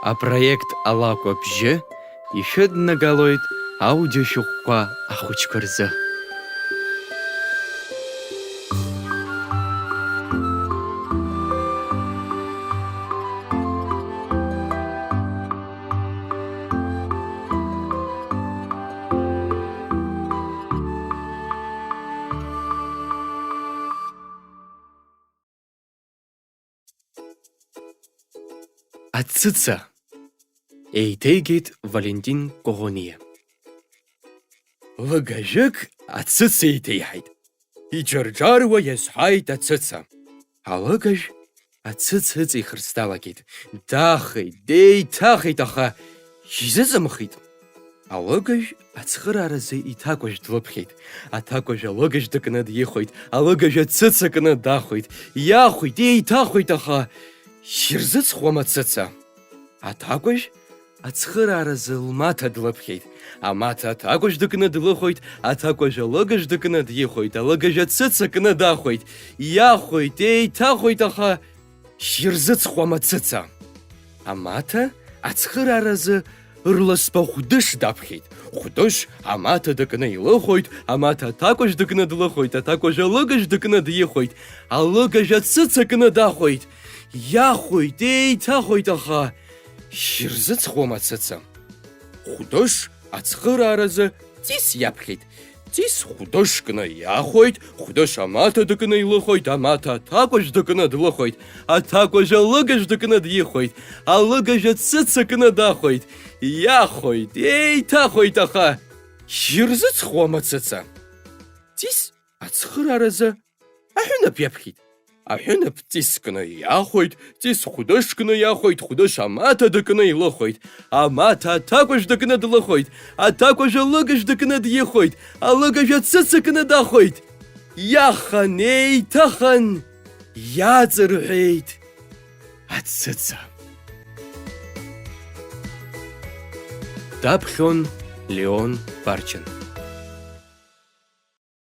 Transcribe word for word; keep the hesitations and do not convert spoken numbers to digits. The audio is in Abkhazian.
Апроект Алакә абжьы ишәыднагалоит аудиошәҟәқәа ахәыҷқәа рзы. Ацыца, еиҭеигеит Валентин Коӷониа. Лыгажәык ацыца еиҭеиҳаит. Иҷырҷыруа иазҳаит ацыца. Алыгажә ацыца ыҵихырц далагеит. Дахеит, деиҭахеит, аха изыҵымхит. Алыгажә ацхырааразы иҭакәажә длыԥхьеит. Аҭакәажә алыгажә дыкны дихоит, алыгажә ацыца кны дахоит, иахоит, еиҭахоит, аха ирзыҵхуам ацыца. Аҭакәажә ацхырааразы лмаҭа длыԥхьеит. Амаҭа аҭакәажә дыкны длыхоит, аҭакәажә алыгажә дыкны дихоит, алыгажә ацыца кны дахоит, иахоит, еиҭахоит, аха ирзыҵхуам ацыца. Амаҭа ацхырааразы рласба Хәдыш даԥхьеит. Хәдыш амаҭа дыкны илыхоит, амаҭа аҭакәажә дыкны длыхоит, аҭакәажә алыгажә дыкны дихоит, алыгажә ацыца кны дахоит. Иахоит, еиҭахоит, аха ирзыҵхуам ацыца. Хәдыш ацхырааразы Ҵис иаԥхьеит. Ҵис Хәдыш кны иахоит, Хәдыш амаҭа дыкны илыхоит, амаҭа аҭакәажә дыкны длыхоит, аҭакәажә алыгажә дыкны дихоит, алыгажә ацыца кны дахоит, иахоит, еиҭахоит, аха ирзыҵхуам ацыца. Ҵис ацхырааразы аҳәынаԥ иаԥхьеит. Аҳәынаԥ Ҵис кны иахоит, Ҵис Хәдыш кны иахоит, Хәдыш амаҭа дыкны илыхоит, амаҭа аҭакәажә дыкны длыхоит, аҭакәажә алыгажә дыкны дихоит, алыгажә ацыца кны дахоит. Иахан, еиҭахан, иаҵырҳәеит ацыца. Даԥхьон Леон Барчан.